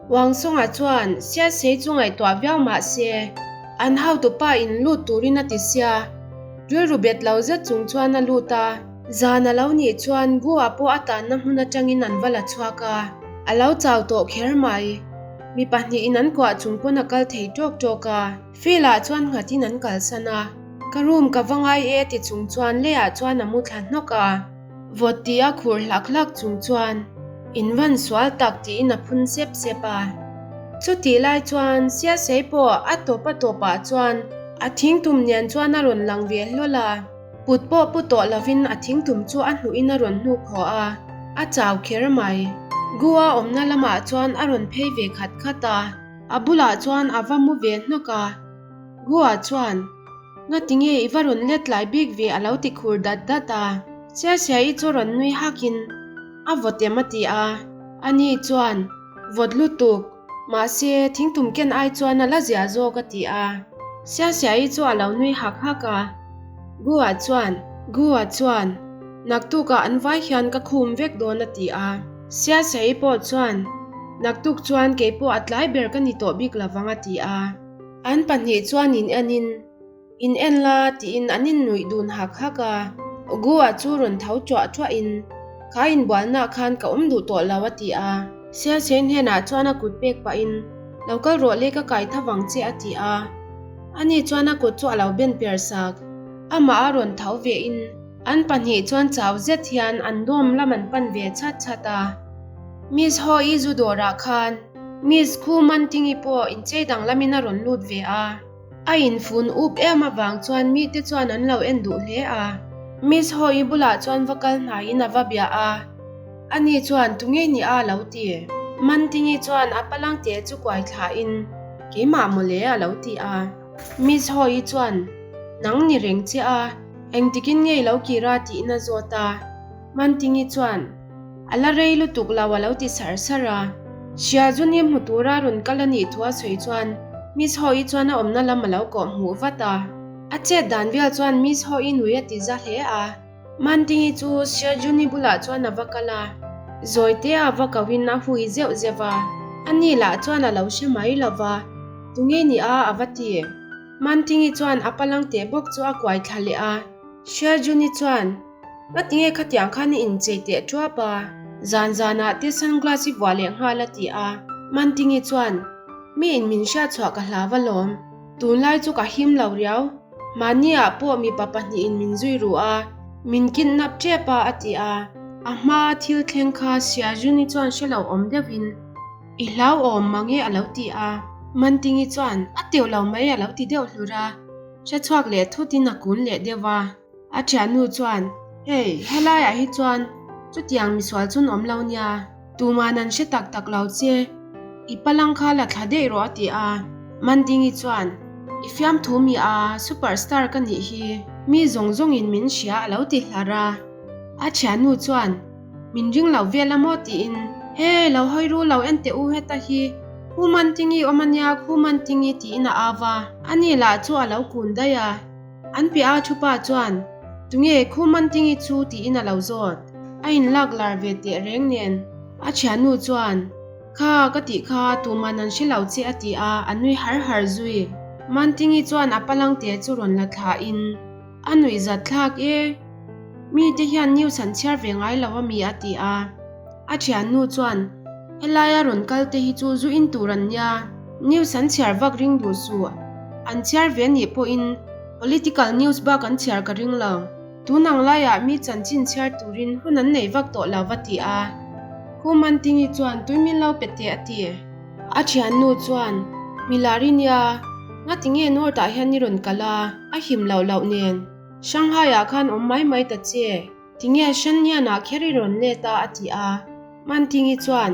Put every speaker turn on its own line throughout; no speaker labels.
Wang Song-a chuan Siasei chu ngaihtuah viau mah se, an hotupa in lut turin a ti sia. Rilru bet lo zet chung chuan a lut a. Zan a lo nih chuan Gu-a pawh a tanna hmun atangin an va la chhuak a, a lo chau tawh kher mai. Mi pahnihin an kuah chung pawn a kal thei tawk tawk a. Field-ah chuan nghatin an kalsan a, Ka room ka va ngai e ti chung chuan leiah chuan a mu thla hnawk a. Vawt tih a khur hlak hlak chung chuan in van sual tak tiin a phun sep sep a. Chutih lai chuan Siasei pawh a tawp a tawpah chuan a thingtum nen chuan a rawn lang ve hlawl a. Kut pawh pu tawh lovin a thingtum chu a hnuhin a rawn hnuk haw a, a chau kher mai. Gua awmna lamah chuan a rawn phei ve khat khat a, a bulah chuan a va mu ve hnawk a. Gua chuan, Ngatinge i va rawn let lai bik ve a lo ti khur dat dat a. Siasiai chu rawn nui hakin a vawt em a ti a. Ani chuan, Vawt lutuk, mahse thingtum ken ai chuan a la zia zawk a ti a. Siasiai chu a lo nui hak hak a. Gua chuan, Gua chuan, Naktukah an vai hian ka khum vek dawn a ti a. Siasiai pawh chuan, Naktuk chuan keipawh a tlai ber ka ni tawh bik lovang a ti a. An pahnih chuan in enin, In en la tiin an innuih dun hak hak a. Gu-a chu rawn tho ṭuah ṭuahin, Kha inbualnaah khan ka awm duh tawh lo a ti a. Sialchei hnenah chuan a kut pek pahin, Lo kal rawh le ka kai tha vang che a ti a. Ani chuan a kut chu a lo ben per sak. Amah a rawn tho vein, an pahnih chuan chau zet hian an dawm lam an pan ve chhat chhat a. Miss Ho-i zu dawrah khan Miss Khu Mantingi pawh inchei danglamin a rawn lut ve a. A infun up em avang chuan mite chuan an lo en duh hle a. Miss Ho-i bulah chuan va kal hnaiin a va bia a. Ani chuan tunge ni a lo ti. Mantingi chuan a palangte chu kuai thlain, Keimah mawle a lo ti a. Miss Ho-i chuan, Nang ni reng che a, engtikin nge i lo kir a tiin a zawt a. Mantingi chuan, A la rei lutuk lo a lo ti sar sar a. Hria chu ni hmu tura rawn kal a nih thu a sawi chuan Miss Ho-i chuan a awmna lam a lo kawh hmuh vat a. A chet dan vel chuan Miss Ho-i nui a ti za hle a. Mantingi chu Hria Juni bulah chuan a va kal a. Zawitea a va kohin a hui zeuh zeuh a. Ani lah chuan a lo hre mai lo va, Tunge ni a? a va ti. Mantingi chuan a palangte bawk chu a kuai thla leh a. Hria Juni chuan, Ngatinge khatiang khan i inchei teh ṭuap a? Zan zanah te sunglass i vuah leh nghal a ti a. Mantingi chuan, Mi in min hriat chhuah ka hlau alawm. Tunlai chu ka him lo riau. Mahniah pawh mipa pahnihin min zui ru a, min kidnap ṭep a a ti a. A hmaa thil thleng kha Siajuni chuan hre lo awm deuhin, I hlauhawm mange a lo ti a. Mantingi chuan, A teuh lo mai a lo ti deuh hlur a. Hre chhuak leh thutin a kun leh deuh a. A thiannu chuan, Hei, helaiah hi chuan chutiang misual chun awm lo nia, tuman an hre tak tak lo che, i palang kha la thla daih rawh a ti a. Mandingi chuan, I fiamthu mi a, super star ka nih hi, mi zawng zawngin min hria a lo ti hlar a. A thiannu chuan, Min ring lo vel a maw tiin, He, lo hawi ru lo en teh u heta hi, khu Mantingi awm a nia, khu Mantingi tiin a au a. Ani lah chu a lo kun daih a. An piah a thupa chuan, Tunge khu Mantingi chu tiin a lo zawt. A inlak lar ve teh reng nen. A thiannu chuan, Kha ka tih kha tuman an hre lo che a ti a, a nui har har zui. Mantingi chuan a palangte chu rawn la thlain, A nuih zat thlak e. Mite hian news an chhiar ve ngai lo a mi a ti a. A thiannu chuan, Helaia rawn kal te hi chu zu in tur an nia, news an chhiar vak ring duh suh. An chhiar ve nih pawhin political news bak an chhiar ka ring lo. Tun ang laiah mi chanchin chhiar turin hun an nei vak tawh lo va ti a. Khu Mantingi chuan tui min lo pe teh a ti. A thiannu chuan, Milari nia, ngatinge North ah hian i rawn kal a, a him loh loh nen. Shanghai ah khan awm mai mai ta che. Tinge Shanyan ah kher i rawn let a a ti a. Mantingi chuan,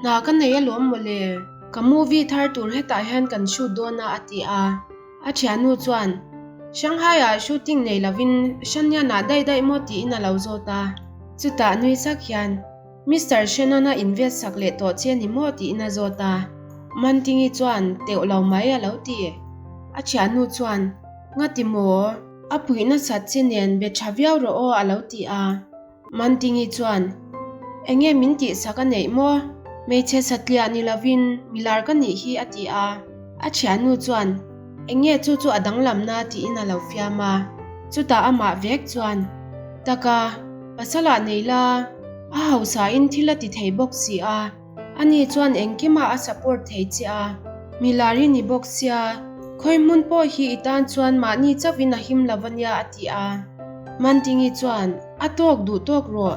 Hna ka nei alawm mawle, ka movie thar tur hetah hian kan shoot dawn a a ti a. A thiannu chuan, Shanghai ah shooting nei lovin Shanyan ah daih daih maw tiin a lo zawt a. Chutah nui sak hian, Mister Shannon a invest sak leh tawh che ni maw tiin a zawt a. Mantingi chuan, Teuh lo mai a lo ti. A thiannu chuan, Ngati maw? A puih nasat che nen be tha viau rawh aw a lo ti a. Mantingi chuan, Enge min tihsak a neih maw? Hmeichhe satliah ni lovin milar ka nih hi a ti a. A thiannu chuan, Eng nge chu chu a danglamna tiin a lo fiam a. Chutah amah vek chuan, Taka, pasalah nei la, a hausain thil a ti thei bawk si a. Ani chuan engkimah a support thei che a, milar i ni bawk sia, khawi hmun pawh hi i tan chuan mahni chauhin a him lo a nia a ti a. Mantingi chuan, A tawk duh tawk rawh,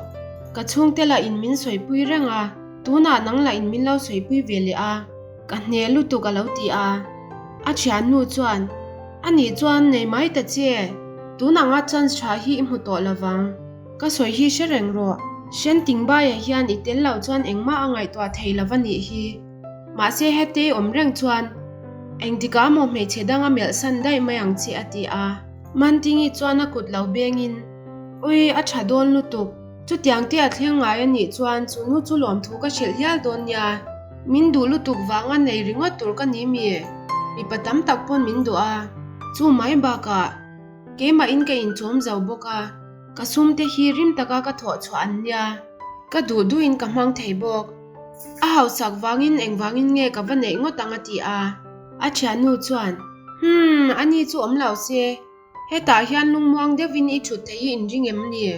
ka chhungte lah in min sawipui reng a, tunah nang lah in min lo sawipui ve leh a, ka hne lutuk a lo ti a. A thiannu chuan, Anih chuan nei mai ta che, tun anga chance tha hi i hmu tawh lovang. Ka sawi hi hre reng rawh. Hrentingbaia hian i tel loh chuan engmah a ngaihtuah thei lo va nih hi. Mahse hetei awm reng chuan engtikah maw hmeichhe dang a melh san daih mai ang che a ti a. Mantingi chuan a kut lo bengin, Ui, a tha dawn lutuk. Chutiang te a thleng ngai a nih chuan chu nu chu lawmthu ka hrilh hial dawn nia. Min duh lutuk vanga nei ringawt tur ka ni mi? Mipa tam tak pawn min duh a. Chu mai bakah Keimahin ka inchawm zo bawk a, ka sum te hi rim taka ka thawh chhuah an nia, ka duh duhin ka hmang thei bawk. A hausak vangin engvangin nge ka va neih ngawt ang a ti a, a thiannu chuan, Humm, ani chu awm lo se, hetah hian lungmuang deuhin i thut thei hi inring em ni?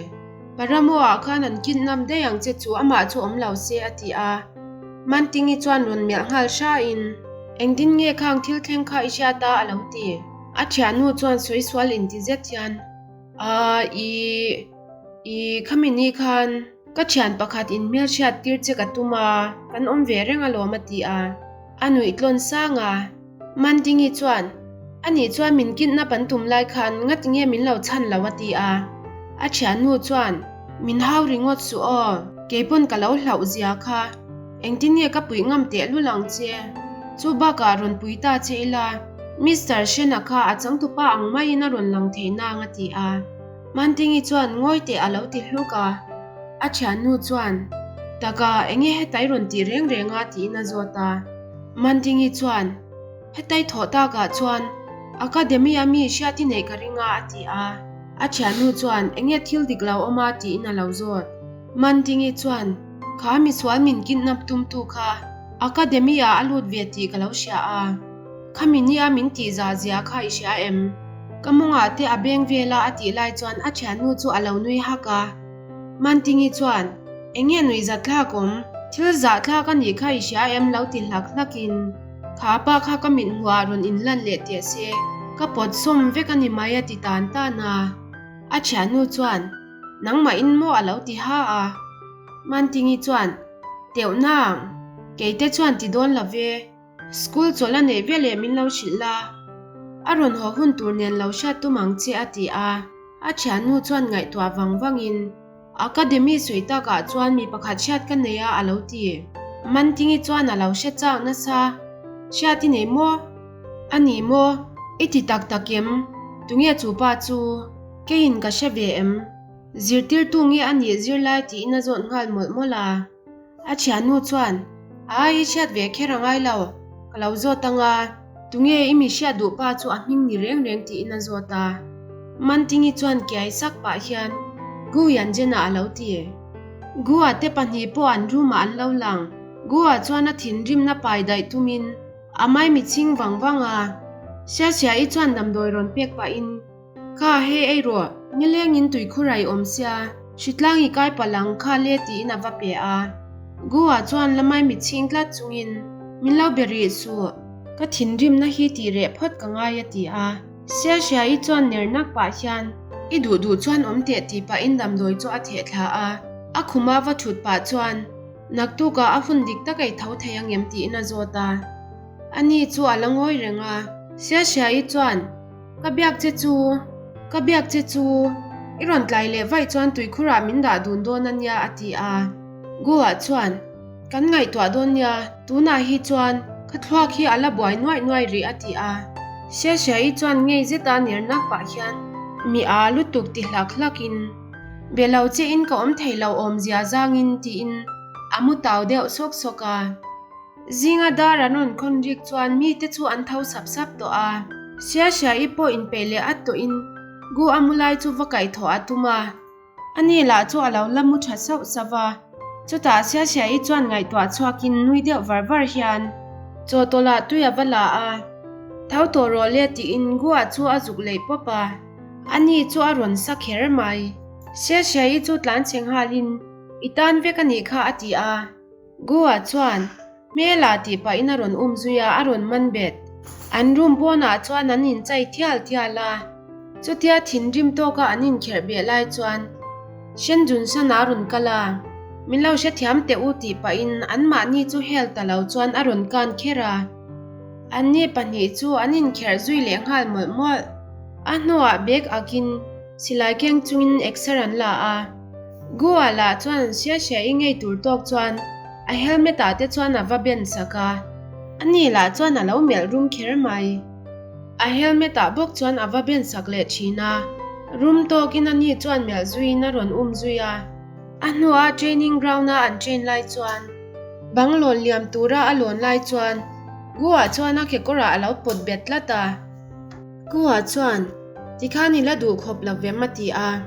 Paramo ah khan an kidnap daih ang che chu amah chu awm lo se a ti a. Mantingi chuan rawn melh nghal hrain, Engtin nge khang thil thleng kha i hriat a? a lo ti. A thiannu chuan sawi sual inti zet hian, Aa, i, i, khami ni khan ka thian pakhat in hmelhriat tir che ka tum a, kan awm ve reng alawm a ti a. A nuih tlawn sang a. Mandingi chuan, Anih chuan min kidnap an tum lai khan ngati nge min lo chhan lo a ti a. A thiannu chuan, Min hau ringawt suh aw, keipawn ka lo hlauh zia kha. Engtin nge ka puih ngam tehlul ang che? Chu bakah rawn pui ta che ila, Mister Shena kha a changtupa ang maiin a rawn lang thei nang a ti a. Mantingi chuan ngawi teh a lo ti hluk a. A thiannu chuan, Taka, enge hetai rawn tih reng reng a? tiin a zawt a. Mantingi chuan, Hetai thawh takah chuan Academy a mi hriat i neih ka ring a a ti a. A thiannu chuan, Enge thil dik lo awm a? tiin a lo zawt. Mantingi chuan, Kha misual min kidnap tumtu kha Academy ah a lut ve tih ka lo hria a. Khami nia min tih zah zia kha i hria em? Ka mawngah te a beng vel a a tih lai chuan a thiannu chu a lo nui hak a. Mantingi chuan, Eng nge nuih zat thlak awm? Thil zah thlak a nih kha i hria em? lo ti hlak hlak in, Kha pa kha ka mit hmuh ah rawn inlan leh teh se, ka pawt sawm vek a ni mai a ti tan tan a. A thiannu chuan, Nangmah in maw a lo ti ha a. Mantingi chuan, Teuh nang, kei te chuan ti dawn lo ve. School chawlh a neih veleh min lo hrilh la, a rawn haw hun tur nen lo hriat tum ang che a ti a. A thiannu chuan ngaihtuah vang vangin, Academy sawi takah chuan mi pakhat hriat ka nei a a lo ti. Mantingi chuan a lo hre chak nasa, Hriat i nei maw? A ni maw? I ti tak tak em? Tunge chu pa chu? Keiin ka hre ve em? Zirtirtu nge a nih zirlai tiin a zawt nghal mawlh mawlh a. A thiannu chuan, Ai, i hriat ve kher a ngai lo, ka lo zawt ang a, tunge i mi hriat duh pa chu a hming ni reng reng tiin a zawt a. Mantingi chuan kiai sak pah hian, Gu Yanjena a lo ti. Gu-a te pahnih pawh an room ah an lo lang. Gu-a chuan a thinrimna pai daih tumin a maimichhing vang vang a. Xiaxia-i chuan damdawi rawn pek pahin, Kha hei ei rawh, nilengin tuikhur a i awm sia, hritlang i kai palh ang kha le tiin a va pe a. Goa chuan la mai mitchhing tlat chungin, Min lo be rih suh, ka thinrimna hi tih reh phawt ka ngai a ti a. Sialhriai chuan ner nak pah hian, I duh duh chuan awm teh tih pahin damdawi chu a theh thla a. A khuma va thut pah chuan, Naktukah a hun dik tak ei tho thei angem tiin a zawt a. Ani chu a la ngawi reng a. Sialhriai chuan, Ka biak che chu, ka biak che chu, i rawn tlai leh vaih chuan tuikhurah min dah dun dawn a nia a ti a. Goa chuan, Kan ngaihtuah dawn nia, tunah hi chuan ka thluak hi a la buai nuaih nuaih rih a ti a. Xiaxia'i chuan ngei zeta ner nak pah hian mi a lutuk ti hlak hlakin, Be lo che in ka awm thei lo awmzia zangin tiin a mu tau deuh sawk sawk a. Zinga dar an rawn khawn rik chuan mite chu an tho sap sap tawh a. Xiaxia'i pawh inpeih leh at tawhin Gu a mu lai chu va kaih thawh a tum a. Ani lah chu a lo la mu tha sauh sauh a. Chutah Siasiaii chuan ngaihtuah chhuakin nui deuh var var hian chawhtawlh ah tui a va la a, Tho tawh rawh le tiin Gua chu a zuk leih pawp a, ani chu a rawn sa kher mai. Siasiaii chu tlan chhe nghalin, I tan vek a nih kha a ti a. Gua chuan, Hmela tih pahin a rawn um zui a, a rawn man bet. An room pawnah chuan an inchai thial thial a, chutia thinrim tawka an inkherh beh lai chuan Shen Junsan a rawn kal a, Min lo hrethiam teh u tih pahin anmahni chu hel ta lo chuan a rawn kan kher a. Anni pahnih chu an inkherh zui leh nghal mawlh mawlh. A hnuah bag akin silai keng chungin exer an la a. Gua lah chuan hria hria i ngei tur tawk chuan a helmet ah te chuan a va ben sak a, ani lah chuan a lo melh rum kher mai. A helmet ah bawk chuan a va ben sak leh thin a, rum tawkin ani chuan melh zuiin a rawn um zui a. A hnuah training ground a an train lai chuan bang lawn liam tura a lawn lai chuan Gua chuan a kekawrah a lo pawt bet tlat a. Kua chuan, Tikhan i la duh khawp lo vem a ti a.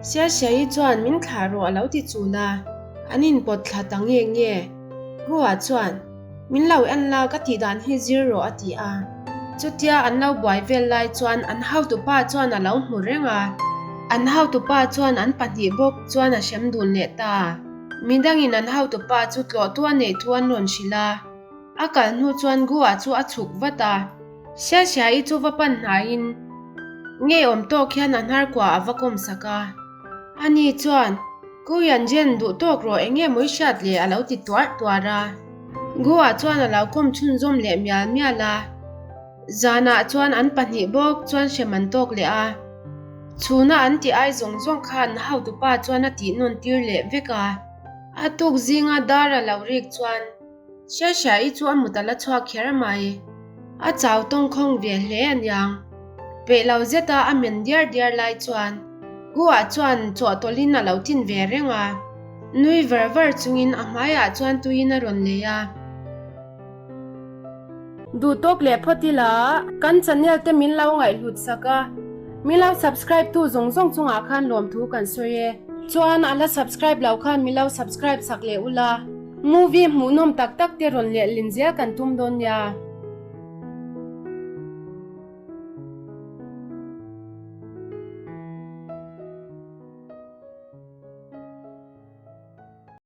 Siasiaii chuan min thlah rawh a lo ti chul a, an inpawt thla ta nge nge. Kua chuan, Min lo en la ka tih dan hi zir rawh a ti a. Chutia an lo buai vel lai chuan an hotupa chuan a lo hmu reng a. An hotupa chuan an pahnih bawk chuan a hrem dun leh ta. Midangin an hotupa chu tlawhtu a neih thu an rawn hrilh a. A kal hnu chuan Gua chu a chhuk vat a. Siasiaii chu va pan hnaiin ngeiawm tawk hian a hnar kua a va kawm sak a. Ani chuan, Ku Yanzhen duh tawk rawh eng nge mawi hriat le a lo ti tuarh tuarh a. Gua chuan a lo kawm chhunzawm leh mial mial a. Zanah chuan an pahnih bawk chuan hrem an tawk leh a. Chhuna an tih ai zawng zawng khan hotupa chuan a tih nawn tir leh vek a. A tuk zinga dar a lo rik chuan Hriahhriahi chu a mut a la chhuak kher mai. A chau tawngkhawng ve hle a niang. Peih lo zeta a men diar diar lai chuan Gu-ah chuan chawhtawlhin a lo tin ve reng a. Nui var var chungin a hmaiah chuan tuiin a rawn lei a. Duh tawk leh phawt ila kan channel te min lo ngaihhlut sak a, min lo subscribe tu zawng zawng chungah khan lawmthu kan sawi e. Chuan a la subscribe lo khan min lo subscribe sak leh ula. Movie hmuhnawm tak tak te rawn lehlin zel kan tum dawn nia.